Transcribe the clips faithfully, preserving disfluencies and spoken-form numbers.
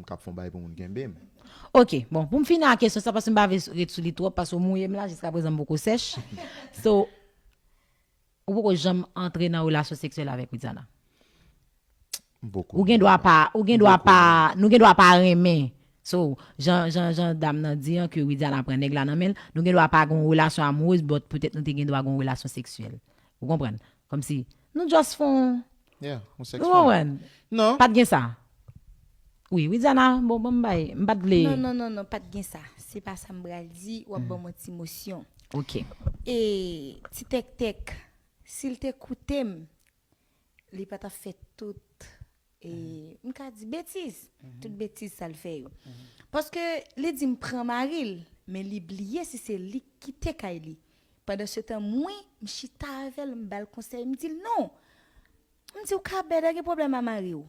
k ap fè yon bagay pou moun kenbe m. Ok, bon, pou m fini ak kesyon sa, paske m pa vle ret sou li twòp, paske w mouye m la, jiska prezan m poko sèch. So, ou poko janm antre nan relasyon seksyèl avèk Widiana? M poko. Ou gen dwa pa, ou gen dwa pa, nou gen dwa pa renmen. So, jan, jan, jan dam nan di an ke Widiana pran nèg la nan men l, nou gen dwa pa gen yon relasyon amourez, but petèt nou te gen dwa gen yon relasyon seksyèl. Ou konprann? Kòmsi, nou just fè yon, Yeah, yon sèks ou fè. Konprann? Non. Pa t gen sa. Wi, Widiana, bon, bon, m bay, m pa t vle. Non, non, non, non, pa t gen sa. Se pa sa m pral di, w ap ban mwen ti mosyon. Ok. E ti tèktèk, si l te koute m, li pa t ap fè tout, e, m ka di betiz, tout betiz sa l fè yo. Paske li di m pran mari l, men li bliye si se li k kite kay li. Pandan se tan, mwen, m chita avè l, m ba l konsèy, m di l non. M di ou ka bèd, gen pwoblèm a mari w.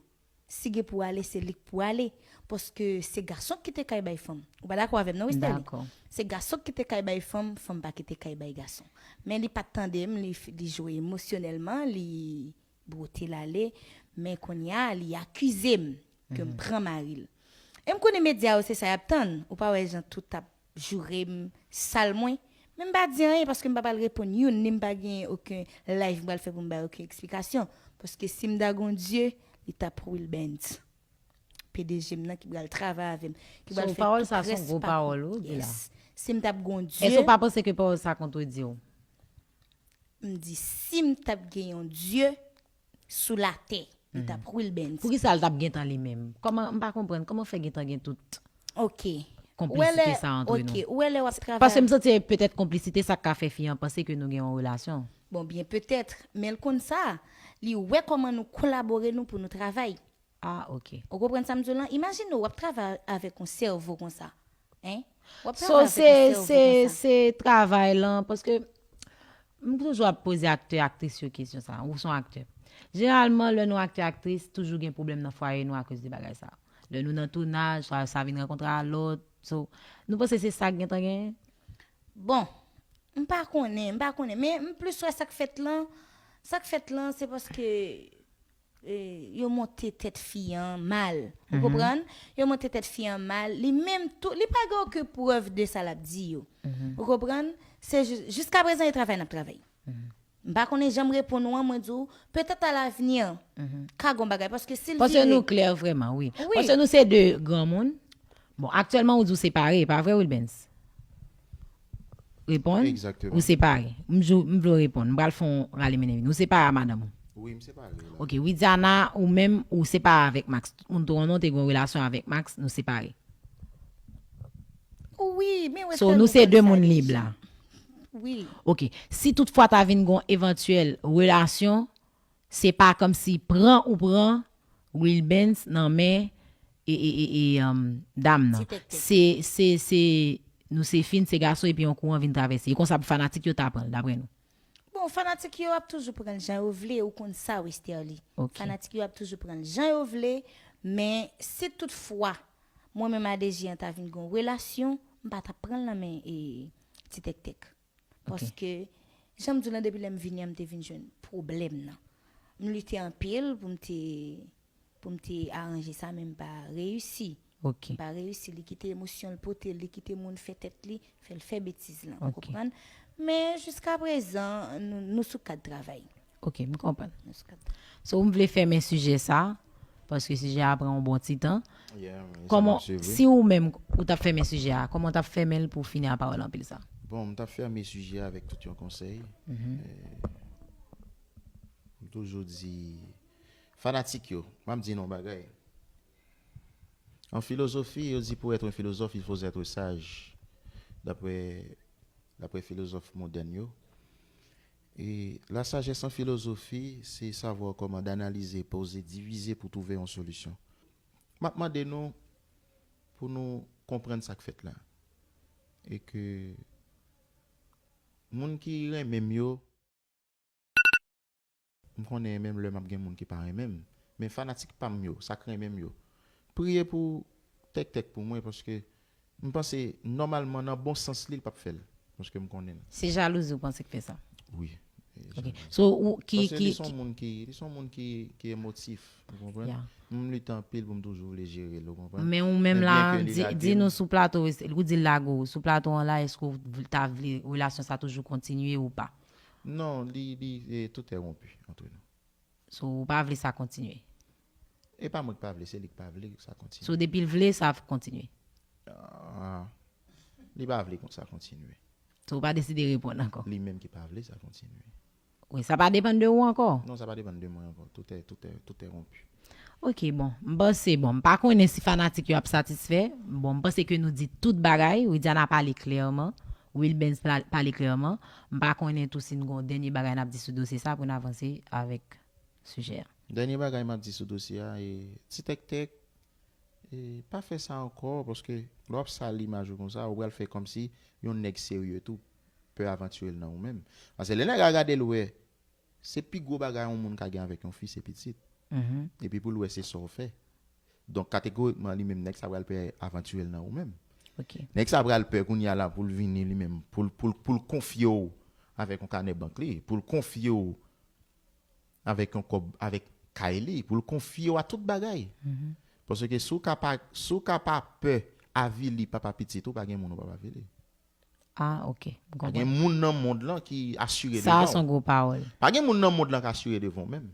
Si gen pou ale, se li k pou ale. Paske se gason k kite kay bay fanm. Ou pa dakò avè m non, wi, Sterling? Dakò. Se gason k kite kay bay fanm, fanm pa kite kay bay gason. Men li pa t tande m, li, li jwe emosyonèlman, li bwote l ale. Men kounye a, li akize m ke m pran mari l. E m konnen medya yo se sa y ap tann. Ou pa wè jan tout ap joure m, sal mwen. Men m pa di anyen paske m pa pral reponn youn, ni m pa gen okenn live m pral fè pou m bay okenn eksplikasyon. Paske si m ta gon Dye, li t ap Wilbens. P D G m nan ki pral travay avè m. Ki pral So, fè pawòl tout sa se rès yon gwo pa- pawòl ou di la. Yes. Si m t ap gon Dye, Èske w pa panse ke pawòl sa kontredi w? M di si m t ap gen yon Dye sou latè, li t ap Wilbens. Poukisa l t ap gentan li menm? Kòman, m pa konprann, kòman fè gentan gen tout Ok. konplisite sa antre nou? Ok, ou wè lè w ap travay. Paske m santi petèt konplisite sa k ka fè fi an panse ke nou gen yon relasyon. Bon, byen petèt, men l konn sa. Li wè kòman nou kolabore nou pou nou travay. Ah, ok. Ou konprann sa m di w lan? Imajine w ap travay avèk yon sèvo konsa. Hein? W ap So, travay avèk se, yon sèvo se, konsa. Se travay lan, paske m toujou ap poze aktè, aktris yo kesyon sa. Ou se yon aktè. Jeneralman, lè nou aktè, aktris, toujou gen pwoblèm nan fwaye nou akoz de bagay sa. Lè nou nan tounaj, swa sa vin rankontre a lòt. So, nou panse se sa k gentan genyen? Bon, m pa konnen, m pa konnen. Men m plis wè sa k fèt lan. Sa k fèt lan, se paske e, yo monte tèt fi an mal. Ou konprann? Yo monte tèt fi an mal. Li menm tou, li pa gen okenn prèv de sa l ap di yo. Ou konprann? Se jis, jiska prezan, e travay n ap travay. M pa konnen jan m reponn ou an, mwen di w, petèt a lavni, ka gon bagay, paske si l Paske vire nou klè vrèman, wi. Wi. Paske nou se de granmoun. Bon, aktyèlman, ou di w separe, pa vre, Wilbens? Reponn. Egzakteman. Ou separe. M jou, m vle w reponn. M pral fè yon rale mennen vini. Ou separe a madanm ou? Wi, m separe la. Ok, Widiana, ou menm, ou separe avèk Max. Tout moun te konnen w te gen yon relasyon avèk Max, nou separe. Wi, men wè So, nou se de moun lib la. Wi. Ok, si toutfwa ta vin gon evantyèl relasyon, se pa kòmsi pran ou pran Wilbens nan men e, e, e, e um, dam nan. Ti tèktèk. Se, se, se, nou se fi n, se gason, epi yon kouran vin travèse. E konsa pou fanatik yo ta pran l, daprè nou? Bon, fanatik yo ap toujou pran l jan yo vle, ou konn sa, Westerlie. Ok. Fanatik yo ap toujou pran l jan yo vle, men si toutfwa, mwen menm a D J an ta vin gon relasyon, m pa t ap pran l nan men e, ti tèktèk. Ok. Paske, jan m di w lan, depi lè m vini an, m te vin jwenn pwoblèm nan. M lite anpil pou m te, pou m te aranje sa, men m pa reyisi. Ok. M pa reyisi. Li kite emosyon l pote l, li kite moun fè tèt li, fè l fè betiz lan. Ou Ok. Konprann? Men jiska prezan, nou, nou sou kad travay. Ok, m konprann. Nou sou kad travay. So, m vle fèmen sijè sa, paske sijè a pran yon bon ti tan. Yeah, man, sa Kòman, mache vre. Si ou menm, ou t ap fèmen sijè a, kòman w t ap fèmen l pou w fini a pawòl anpil sa? Bon, m t ap fèmen sijè a avèk tout yon konsèy. Eh, m toujou di fanatik yo, m ap di nou yon bagay. An filozofi, yo di pour être un philosophe, il faut être sage. D'après, d'après filozòf modèn yo. E la sagesse an filozofi, se savoir comment d'analyser, poser, diviser pour trouver une solution. M ap mande nou pou nou konprann sa k fèt la. E ke moun ki renmen m yo, m konnen menm lè m ap gen moun ki pa renmen m, men fanatik pa m yo, sa k renmen m yo, priye pou Tèktèk pou mwen, paske m panse nòmalman nan bon sans li, l p ap fè l, paske m konnen l. Se jalouzi ou panse k fè sa? Wi. Ok. So, ou ki, paske ki, li se yon moun ki, li se yon moun ki, ki emotif, ou konprann? Yeah. M lite anpil pou m toujou vle jere l, ou konprann? Men ou menm la, di, di nou sou plato, ou di l lage w, sou plato an la, èske w ta vle relasyon sa toujou kontinye ou pa? Non, li, li, e, tout est rompu entre nous. So, ou pa vle sa kontinye? E pa mwen ki pa vle, se li ki pa vle sa kontinye. So, depi l vle, sa ap kontinye? Ah, li pa vle kon sa kontinye. So, ou pa deside reponn ankò? Li menm ki pa vle sa kontinye. Wi, sa pa depann de ou ankò? Non, sa pa depann de mwen ankò. Tout est, tout est, tout est rompu. Ok, bon, m panse, bon, m pa konnen si fanatik yo ap satisfè. Bon, m panse ke nou di tout bagay. Widiana pale klèman. Wilbens pla- pale klèman. M pa konnen tou si n gon dènye bagay n ap di sou dosye sa pou n avanse avèk sijè a. Dènye bagay m ap di sou dosye a, e, Ti Tèktèk, e, pa fè sa ankò, paske lè w ap sal imaj ou konsa, ou pral fè kòmsi yon nèg serye tou pè avantire l nan ou menm. Paske lè nèg la gade l wè, se pi gwo bagay yon moun ka gen avèk yon fi, se pitit. Mhm. Epi pou l wè se sa w fè. Donk, kategorikman, li menm, nèg sa pral pè avantire l nan ou menm. Ok. Nèg sa pral pè kounye a la pou l vini li menm, pou l, pou l, pou l konfye w avèk yon kanè bank li, pou l konfye w avèk yon kòb, avèk kay li, pou l konfye w a tout bagay. Mhm. Paske si w ka pa, si w ka pa pè avili papa pitit ou, pa gen moun ou p ap avili. Ah, ok. M konprann. Pa gen moun nan mond lan ki asire devan w. Sa a se yon gwo pawòl. Pa gen moun nan mond lan k asire devan w menm.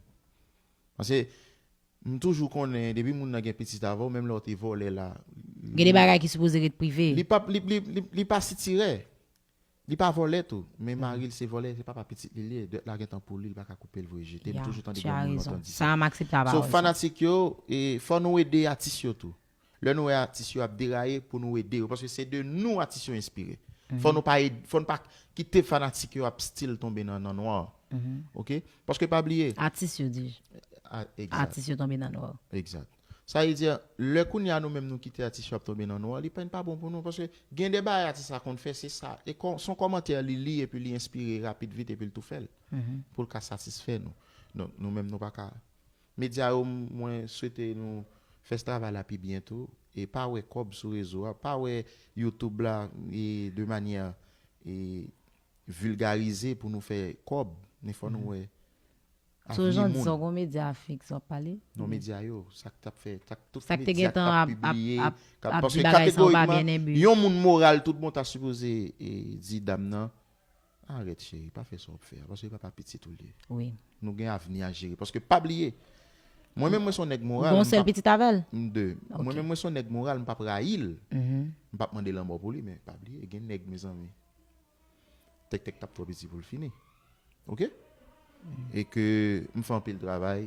Paske m toujou konnen, depi moun nan gen pitit avè w, menm lè w te vòlè la, gen de bagay ki sipoze ret prive. Li pa, li, li, li, li pa sitirè. Li pa vòlè tou, men mari l se vòlè, se papa pitit li li ye, dèt la gentan pou li, li pa ka koupe l voye jete. M toujou tande granmoun lontan di sa. Sa a m aksepte a pawòl sa. So, fanatik yo, e, fò nou ede atis yo tou. Lè nou wè atis yo ap deraye, pou nou ede yo, paske se de nou atis yo enspire. Fò nou pa ed- fò nou pa kite fanatik yo ap still tonbe nan, nan nwa. Ok? Paske pa bliye. Atis yo di. A, egzat. Atis yo tonbe nan nwa. Egzat. Sa vle di, lè kounye a nou menm nou kite atis yo ap tonbe nan nwa, li pa, pa bon pou nou, paske gen de bagay atis la konn fè, se sa. E kò- se yon kòmantè li li, epi li enspire rapid vit, epi l tou fè l. Pou l ka satisfè nou. Donk, nou menm nou pa ka Medya yo, m- mwen swete nou fè travay la pi byen tou. E pa wè kòb sou rezo a, pa wè YouTube la e de manyè e vilgarize pou nou fè kòb. Men fò nou wè avni moun. So, jan di sa, w gon medya fiks w ap pale? Non, medya yo, sa k t ap fè, sa k tout medya k ap pibliye, k ap- paske kategorikman, yon moun moral tout bon ta sipoze e, di dam nan, Arèt, cheri, pa fè sa w ap fè a, paske papa pitit ou l ye. Wi. Nou gen avni a jere. Paske pa bliye, mwen menm, mwen se yon nèg moral. Ou gon sèl pitit avè l? M de. Ok. Mwen menm, mwen se yon nèg moral, m p ap rayi l. M p ap mande lanmò pou li, men pa bliye, gen nèg, mezanmi. Tèktèk t ap twò piti pou l fini. Ok? E ke m fè anpil travay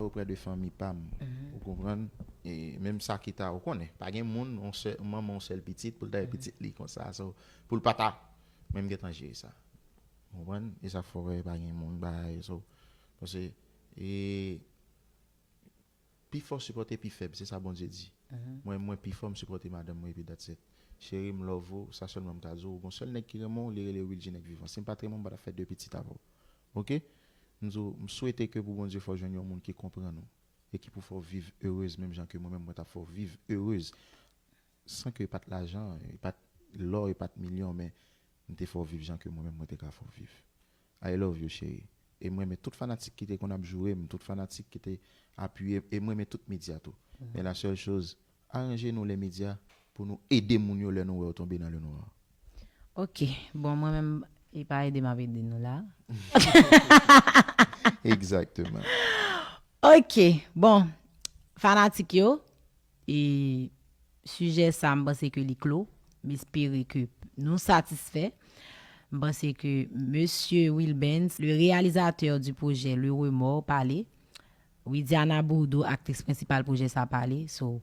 oprè de fanmi pa m. Ou konprann? E menm sa ki ta, ou konnen, pa gen moun, yon sèl, manman yon sèl pitit, pou l ta gen pitit li konsa. So, pou l pa ta, mwen m gentan jere sa. Ou konprann? E sa fè w wè pa gen moun, bagay, so, paske, e, pi fò sipòte pi fèb, se sa Bondye di. Mwen, mwen pi fò, m sipòte madanm mwen, epi that's it. Cheri, m love ou, sa sèlman m ka di w. Ou gon sèl nèg ki renmen w, li rele Wilgy nèg vivan. Si m pa t renmen w, m pa t ap fè de pitit avè w. Ok? M di w, m swete ke pou Bondye fè w jwenn yon moun ki konprann ou e ki pou fè w viv erez menm jan ke mwen menm mwen t ap fè w viv erez. San ke e pa t lajan, e pa t lò, e pa t milyon, men m te fè w viv jan ke mwen menm mwen te ka fè w viv. I love you, cheri. E m renmen tout fanatik ki te konn ap joure m, tout fanatik ki te apiye, e m renmen tout medya tou. Men la sèl choz, aranje nou lè medya pou nou ede moun yo lè nou wè yo tonbe nan le nwa. Ok, bon, mwen menm, e pa ede m ap ede nou la. Egzakteman. Ok, bon, fanatik yo, e sijè sa, m panse ke li klo. M espere ke nou satisfè. M panse ke mesye Wilbens, le réalisateur du projet Le Remords, pale. Widiana Bourdeau, aktris prensipal pwojè sa, pale. So,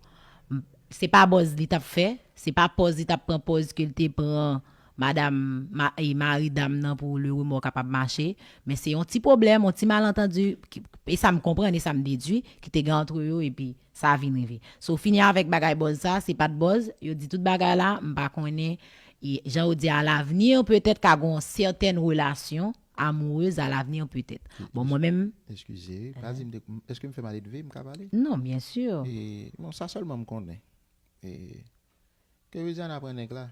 m- se pa buzz li t ap fè, se pa pòz li t ap pran, pòz ke l te pran madanm, ma- e mari dam nan pou Le Remords kapab mache, men se yon ti pwoblèm, yon ti malantandi, ki- e sa m konprann, e sa m dedui, ki te gen antre yo, epi sa vin rive. So, fini avèk bagay buzz sa, se pa t buzz, yo di tout bagay la, m pa konnen, e jan yo di, à l'avenir, petèt ka gon sètèn relasyon amourez à l'avenir, petèt. Bon, mwen menm. Eskize, pa di m de- èske m fè maledve, m ka pale? Non, byen si. E, bon, sa sèlman m konnen. E, ke Widiana pran nèg la.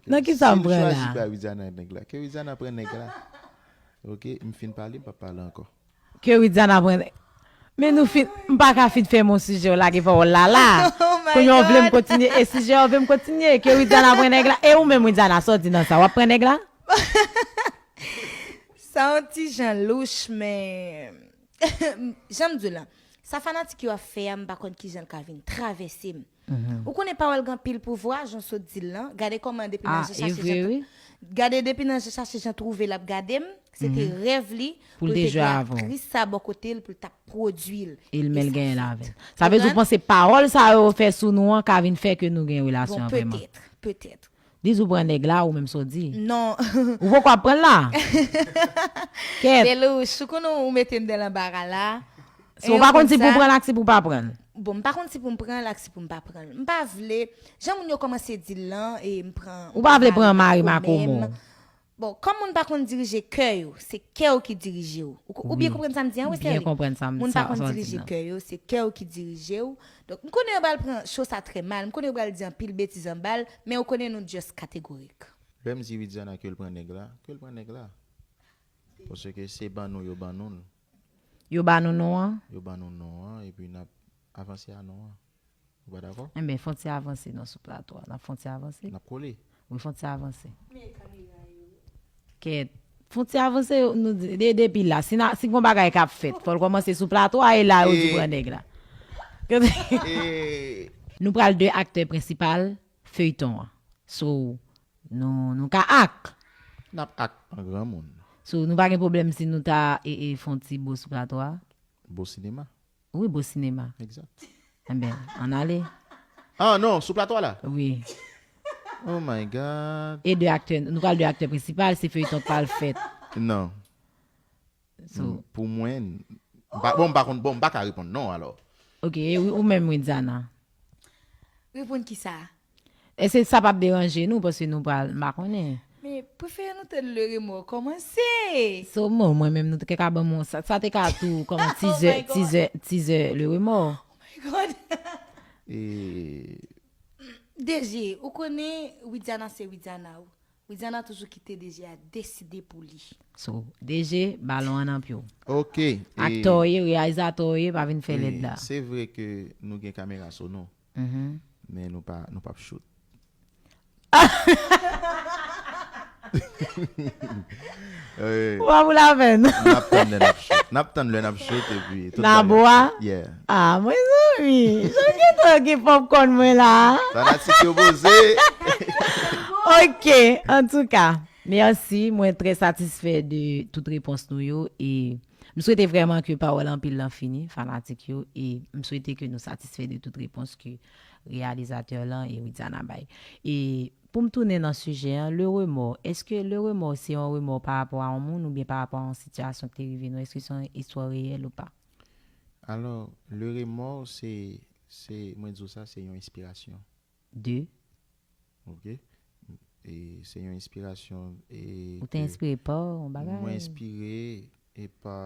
Nan ki sa m pran la? Ke Widiana pran nèg la. Ok, m fin pale, m p ap pale ankò. Ke Widiana pran nèg. Men nou fin, m pa ka fin fèmen yon sijè, w lage pawòl la la. Kounye a w vle m kontinye, e sijè a w vle m kontinye. Ke Widiana pran nèg la, e ou menm Widiana, sa w di nan sa, w ap pran nèg la? Sa yon ti jan louch, men jan m di w la, sa fanatik yo ap fè a, m pa konn kijan l ka vin travèse m. Ou konnen pawòl gen anpil pouvwa, jan w sot di l lan. Gade kòman depi nan je chache jan, gade depi nan je chache jan twouve l ap gade m, se te rèv li pou l te gen aktris sa bò kote l pou l t ap pwodui l. E l men l genyen l avè l. Sa vle di ou panse pawòl sa yo fè sou nou an ka vin fè ke nou gen relasyon an vrèman? Petèt, petèt. Diz ou pran nèg la, ou menm sa w di. Non. Ou poko ap pran l la? Kèt. Delouch, ou konnen ou mete m nan lanbara la. So, ou pa konn si pou w pran l ak si pou w pa pran l. Bon, m pa konn si pou m pran l ak si pou m pa pran l. M pa vle, jan moun yo kòmanse di l lan, e m pran. Ou pa vle pran mari Makomo. Bon, kòm moun pa konn dirije kè yo, se kè w ki dirije w. Ou byen konprann sa m di an, wi, Sterling? Moun pa konn dirije kè yo, se kè w ki dirije w. Donk, m konnen yo pral pran cho sa trè mal, m konnen yo pral di anpil betiz anba l, men ou konnen nou just kategorik. Lè m di Widiana ke l pran nèg la, ke l pran nèg la. Paske se ban nou yo ban nou l. Yo ba nou non an? Yo ban nou non an, epi n ap avanse a non an. Ou pa dakò? Enben, fon ti avanse non sou plato a. N ap fon ti avanse? N ap kole. Wi, fon ti avanse. Kèt. Fon ti avanse, nou di, de, depi la. Si, na, si gon bagay k ap fèt, fò l kòmanse sou plato a, e la yo di pran nèg la. Nou pral de aktè prensipal feyton an. So, nou, nou ka ak. N ap ak an granmoun. So, nou pa gen pwoblèm si nou ta e, e, fon ti bo sou plato a? Bo sinema. Wi, bo sinema. Egzat. Enben, ann ale. Ah non, sou plato a la? Wi. Oh my God. E de aktè, nou pral de aktè prensipal, se feyton k pral fèt. Non. So. Pou mwen, m pa, bon, m pa konn, bon, m pa ka reponn non, alò. Ok, e ou menm, Widiana? Reponn kisa? Èske sa p ap deranje nou, paske nou pral, m pa konnen. Men, prefere nou tann Le Remords kòmanse. So, mwen, mwen menm, nou te ka ban mwen, sa, sa te ka tou, kòman, tizè, tizè, tizè Le Remords. Oh my God. E. D J, ou konnen Widiana se Widiana, wi. Widiana toujou kite D J a deside pou li. So, D J, balon an nan pye w. Ok. Aktè w ye, reyalizatè w ye, pa vin fè lèd la. Se vre ke nou gen kamera sono, men nou pa, nou p ap shoot. Ou pa pou lapèn. N ap tann lè n ap shoot. N ap tann lè n ap shoot epi tout bagay. Nan bwa? Yeah. Ah, mezanmi, jan gentan gen popcorn mwen la. Fanatik yo poze. Ok, antouka, mèsi, mwen trè satisfè de tout repons nou yo e m swete vrèman ke pawòl anpil lan fini, fanatik yo, e m swete ke nou satisfè de tout repons ke reyalizatè lan e Widiana bay. E pou m tounen nan sijè an, le remò, èske le remò se yon remò pa rapò a yon moun oubyen pa rapò a yon sitiyasyon ki te rive nou? Èske se yon istwa reyèl ou pa? Alò, le remò, se, se, mwen di w sa, se yon enspirasyon. De. Ok. E se yon enspirasyon. E ou te enspire pa yon bagay? Mwen enspire e pa,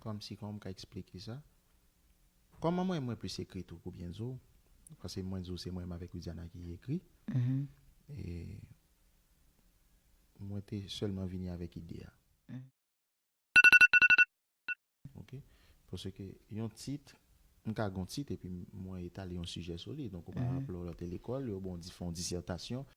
kòmsi, kòman m ka eksplike sa? Kòman mwen, mwen plis ekri tou, pou byen di w, paske mwen di w se mwen menm avèk Widiana ki ekri. E mwen te sèlman vini avèk ide a. Ok? Paske yon tit, m ka gen yon tit epi mwen etale yon sijè sou li. Donk, ou pa raple w lè w te lekòl, yo ba w di fè yon disètasyon,